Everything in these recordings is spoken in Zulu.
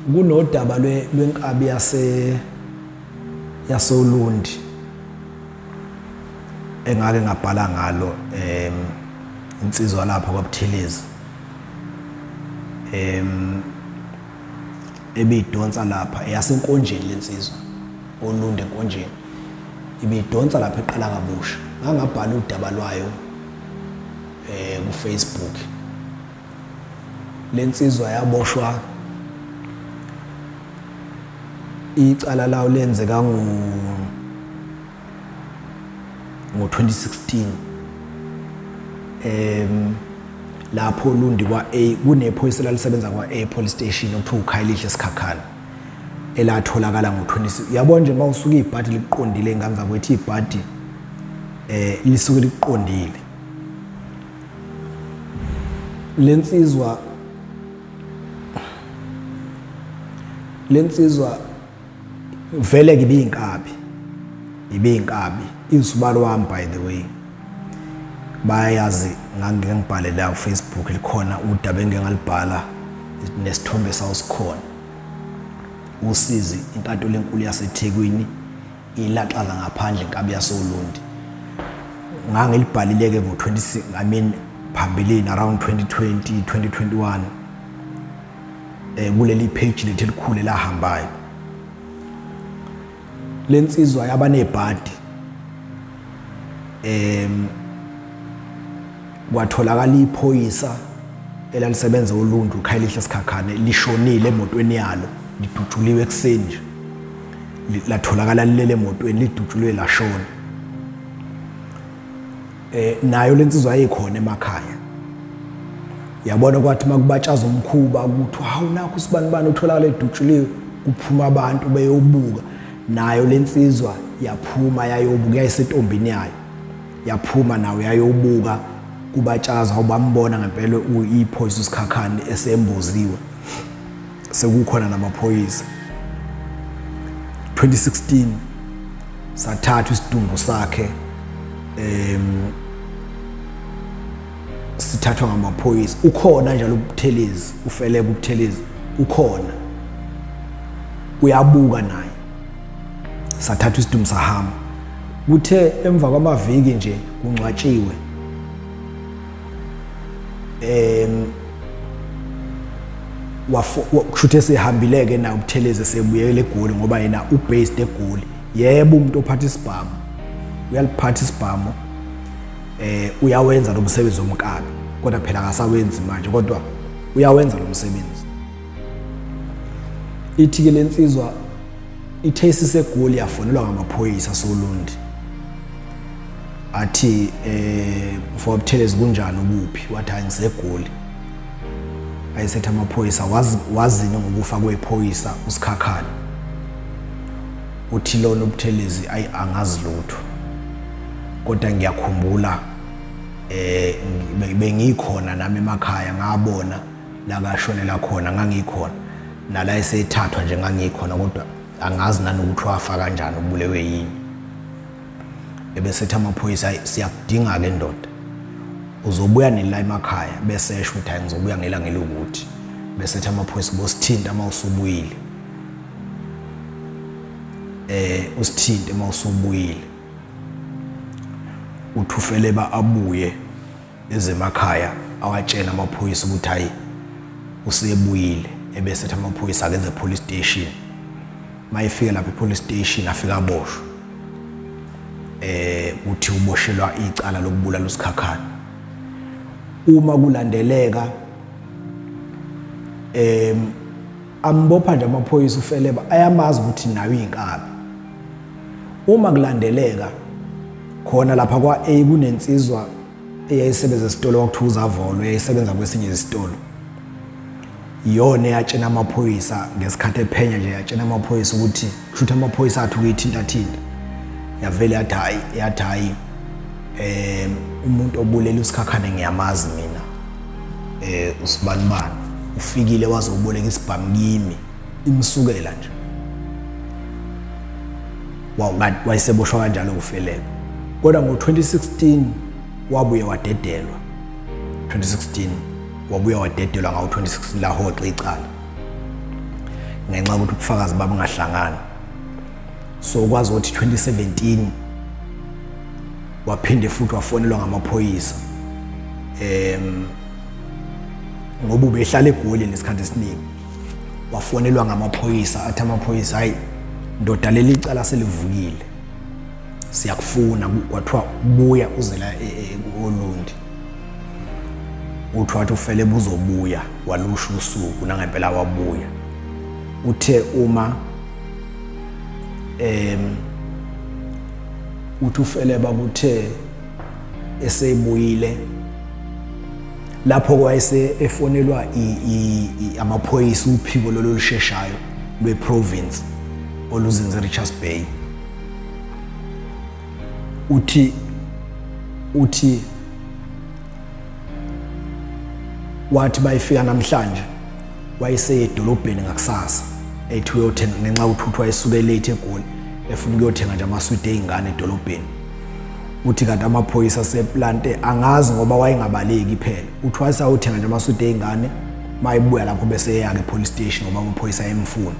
Kunodaba lwenkabi yase yasoLundi engake ngabhala ngalo insizwa lapha kwaButhelezi ebidonsa lapha eyaseNkonjeni lensizwa oLundi eNkonjeni ibidonsa lapha eqala kabusha. Ngangabhala udaba lwayo ku Facebook. Lensizwa yaboshwa icala lawo lenzeka ngo 2016 lapho Lundi kwa A kunephoyisa elalisebenza kwa A police station okuthiwa uKhayelihle Sikhakhane elatholakala ngo-26. Yabo nje uma usuka ibhadi likuqondile ingane zakwethu, ibhadi lisuke likuqondile. Lensizwa vele ke ibiyinkabi, ibiyinkabi isubalo wami, by the way bayazi, ngangike ngibhale la ku Facebook likhona udaba engike ngalibhala nesithombe sawo sikhona. Usizi inkantolo enkulu yaseThekwini ilaxaza ngaphandle inkabi yasoLundi. Ngangilibhalile-ke ngo-26, I mean phambilini around 2020 2021 kuleli page lethu elikhulu elahambayo. Lensizwa yaba nebhadi, kwatholakala iphoyisa elalisebenza oLundi uKhayelihle Sikhakhane lishonile emotweni yalo, lidutshuliwe ekuseni nje, latholakala lilele emotweni lidutshuliwe lashona. Nayo lensizwa yayikhona emakhaya, yabona kwathi makubatshaza umkhuba ukuthi hawu nakho usibanibani utholakala edutshuliwe, kuphuma abantu beyobuka. Nayo lensizwa yaphuma yayobuka, yayisentombini yayo, yaphuma nayo yayobuka kubatshaza, awubambona ngempela iphoyisa uSikhakhane esemboziwe, sekukhona namaphoyisa. 2016 sathathwa isidumbu sakhe, sithathwa ngamaphoyisa. Ukhona njalo uButhelezi, uFelebe uButhelezi ukhona, uyabuka naye. Sathathwa isidumbu sahamba. Kuthe emva kwamaviki nje kungcwatshiwe, kushuthi esehambile-ke naye uButhelezi, esebuyele eGoli ngoba yena ubased eGoli. Yebo, umuntu ophatha isibhamu uyaliphatha isibhamu, uyawenza lo msebenzi womkabi, kodwa phela akasawenzi manje, kodwa uyawenza lo msebenzi. Ithi-ke lensizwa ithe isiseGoli yafonelwa ngamaphoyisa soLundi, athi mfowethu Buthelezi kunjani, ukuphi? Wathi hayi ngiseGoli. Ayesethi amaphoyisa wazini ngokufa kwephoyisa uSikhakhane? Uthi lona uButhelezi ayi angazi lutho, kodwa ngiyakhumbula bengikhona nami emakhaya, ngabona la kashonela khona, ngangikhona nala esethathwa nje ngangikhona, kodwa angazi nanokuthi wafa kanjani, ubulewe yini. Ebesethi amaphoyisa hayi siyakudinga-ke ndoda, uzobuya nini la emakhaya? Bese esho ukuthi hayi ngizobuya ngelanga elokuthi. Bese ethi amaphoyisa ubosithinta uma usubuyile, usithinte uma usubuyile. Uthi uFeleba abuye ezemakhaya awatshela amaphoyisa ukuthi hayi usebuyile. Ebese ethi amaphoyisa akenze police station. Mayefika lapha e-police station afika aboshwe, uthi uboshelwa icala lokubulala uSikhakhane. Uma kulandeleka ambopha nje amaphoyisa uFeleba, ayamazi ukuthi nayo inkabi. Uma kulandeleka khona lapha kwa A kunensizwa eyayisebenza esitolo kwakuthiwa uZavolo, yayisebenza kwesinye isitolo, iyona eyatshena amaphoyisa ngesikhathi ephenya nje, yatshena amaphoyisa ukuthi kushuthi amaphoyisa athi ukuyithinta thinta, yavele yathi hayi, yathi hayi umuntu obulela uSikhakhane ngiyamazi mina, usibanibani ufikile wazoboleka isibhamu kimi, imsukela nje. Wayeseboshwa kanjalo kuFelebe. Kodwa ngo-2016 wabuye wadedelwa, 2016 wabuye wadedelwa ngawo 2016, lahoxa icala. ngenxa yokuthi ubufakazi babungahlangani. So kwazi ukuthi 2017 waphinde futhi wafonelwa ngamaphoyisa ngoba ubehlala eGoli lesikhathi esiningi. Wafonelwa ngamaphoyisa, athi amaphoyisa, hayi ndoda, leli cala selivukile, siyakufuna. Kwathiwa buya uze la oLundi. Uthi wathi ufele buzobuya, walusho usuku, nangempela wabuya. Uthe uma uthi ufele bakuthe esebuyile lapho kwayese efonelwa amaphoyisa, uphiko lolu lusheshayo lwe-province oluzinze Richards Bay. Uthi wathi bayifika namhlanje, wayeseyedolobheni ngakusasa, ethi uyothenga ngenxa yokuthi uthi wayesuke late eGoli, efuna ukuyothenga nje amaswidi ey'ngane edolobheni. Uthi kanti amaphoyisa aseplante, angazi ngoba wayengabaleki phela. Uthi wayesayothenga nje amaswidi ey'ngane, mayebuya lapho bese eya-ke e-police station ngoba amaphoyisa ayemfuna.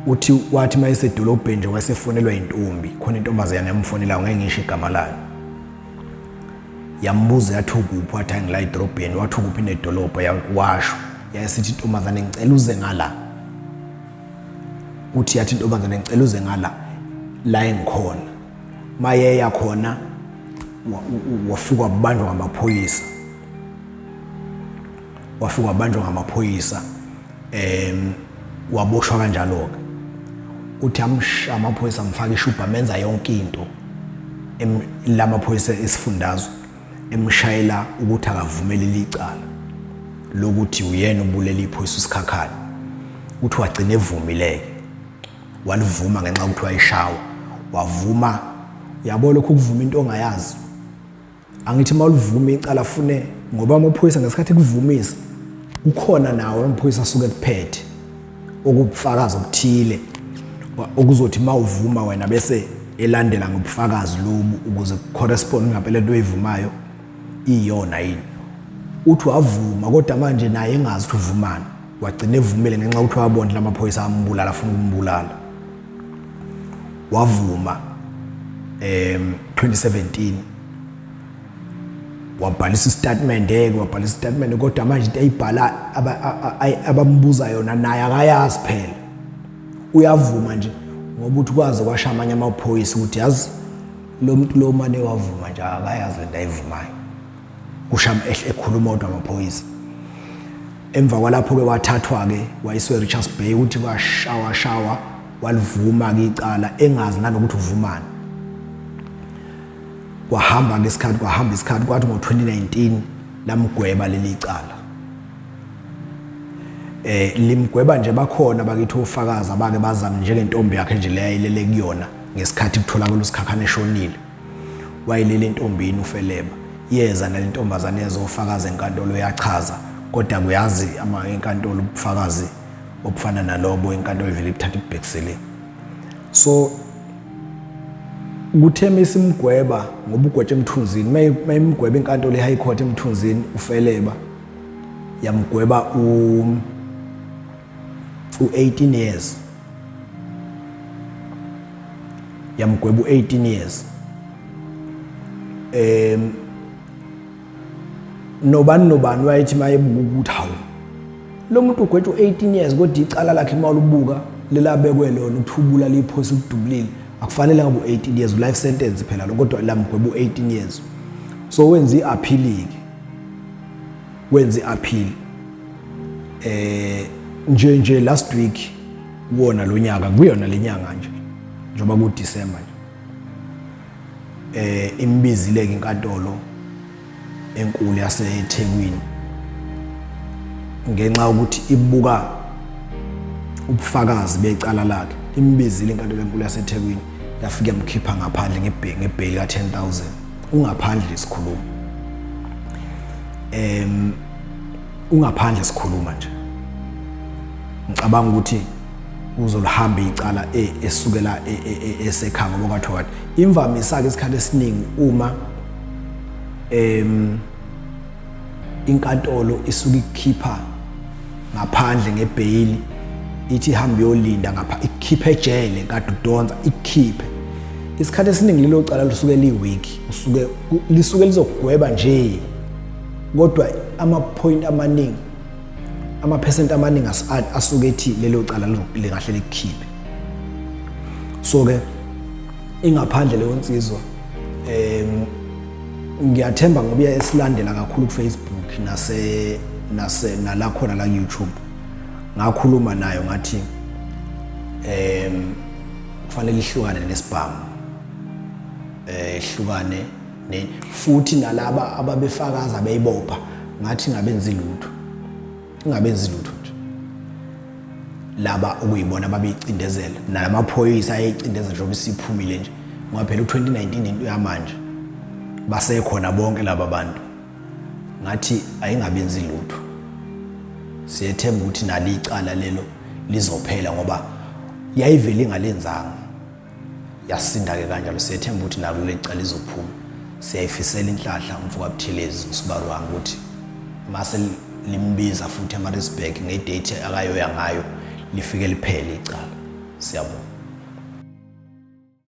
Uthi wathi uma esedolobheni nje wayesefonelwa intombi, khona intombazane yamfonelayo, ngeke ngisho igama layo. Yambuza yathi ukuphi, wathi angila edolobheni. Wathi ukuphi nedolobha, washo. Yayisithi intombazane, ngicela uze ngala. Uthi yathi intombazane, ngicela uze ngala la engikhona. Mayeya khona wafika wabanjwa ngamaphoyisa, wafika wabanjwa ngamaphoyisa, waboshwa kanjalo-ke. Uthi amsha amaphoyisa, amfaka ishubha, amenza yonke into lamaphoyisa esifundazwe, emshayela ukuthi akavumeli licala lokuthi uyena obulela iphoyisa uSikhakhane. Uthi wagcina evumileke, walivuma ngenxa yokuthi wayeshawa, wavuma. Yabo lokhu kuvuma into ongayazi, angithi uma ulivuma icala fune ngoba amaphoyisa ngesikhathi kuvumisa kukhona nawo amaphoyisa asuke kuphethe okubufakazi obuthile okuzothi uma uvuma wena bese elandela ngobufakazi lobu ukuze correspond ngempela into oyivumayo iyona yini. Uthi wavuma, kodwa manje naye engazi ukuthi uvumani, wagcina evumile ngenxa yokuthi wabona lamaphoyisa ambulala, afuna ukumbulala. Wavuma 2017, wabhalisa istatement ke, wabhalisa istatement, kodwa manje into ayibhala abambuza yona naye akayazi phela, uyavuma nje ngoba uthi kwaze kwasha amanye amaphoyisa ukuthi yazi lo muntu lo mane wavuma nje akayazi lento ayivumayo, kusha ekhuluma odwa amaphoyisa. Emva kwalapho ke wathathwa ke wayiswe Richards Bay, ukuthi kwashawa shawa, walivuma ke icala engazi nanokuthi uvumani. Kwahamba ke isikhathi, kwahamba isikhathi, kwathi ngo-2019 lamgweba leli cala. Limgweba nje, bakhona bakithi ofakazi abake bazama, njengentombi yakhe nje leya ilele kuyona ngesikhathi kutholakala uSikhakhane eshonile. Wayilele entombini uFeleba, yeza nalentombazane ezofakaza enkantolo, yachaza, kodwa kuyazi ama enkantolo ubufakazi obufana nalobo inkantolo ivele ibuthatha ibubhekisele. So kuthe misimgweba ngoba ugwetshe emthunzini, mayimgweba inkantolo e-high court emthunzini uFeleba, yamgweba u-18 years, yamgweba u-18 years. Nobani nobani wayethi mayebuka ukuthi hawu, lo muntu ugwetshwa u-18 years, kodwa icala lakhe uma ulibuka lelabekwe lona ukuthi ubulala iphoyisa, ukudubulile, akufanele ngabe u-18 years, u-life sentence phela lo, kodwa lamgweba u-18 years. So wenza i-appeal-ke, wenza i-appeal nje last week kuwona lo nyaka, kuyona lenyanga nje njengoba ku December nje, imbizile ke inkantolo enkulu yaseThekwini ngenxa yokuthi ibuka ubufakazi becala lakhe. Imbizile inkantolo enkulu yaseThekwini, yafika yamkhipha ngaphandle ngebheyili ka-10,000. Ungaphandle isikhuluma, ungaphandle sikhuluma nje. Ngicabanga ukuthi uzolihamba icala esukela esekhaya, ngoba kwathiwa kathi imvamisa ke isikhathi esiningi uma inkantolo isuke ikukhipha ngaphandle ngebheyili, Ithi ihambe yolinda ngapha, ikukhiphe ejele kade udonsa, ikukhiphe. Isikhathi esiningi lelo cala lisuke liyi-week, usuke lisuke lizokugweba nje, kodwa ama-point amaningi, amaphesenti amaningi asuke ethi lelo cala lingahle likukhiphe. So-ke ingaphandle leyo nsizwa, ngiyathemba ngoba esilandela kakhulu ku-Facebook nase nase nala khona la ku-YouTube. Ngakhuluma nayo ngathi kufanele ihlukane nesibhamu, ihlukane ne futhi nalaba ababefakaza beyibopha, ngathi ngabenzi lutho, ingabenzi lutho nje laba okuyibona babeyicindezela, nalamaphoyisa ayeyicindezela njengoba isiphumile nje, ngoba phela u-2019 into yamanje, basekhona bonke laba bantu. Ngathi ayingabenzi lutho, siyethemba ukuthi nalo icala lelo lizophela, ngoba yayivele ingalenzanga, yasinda-ke kanjalo. Siyethemba ukuthi nalo leli cala lizophuma. Siyayifisela inhlahla umfo kaButhelezi, usibari wami, ukuthi mase limbiza futhi eMaritzburg ngedate akayoya ngayo, lifike liphele icala. Siyabonga.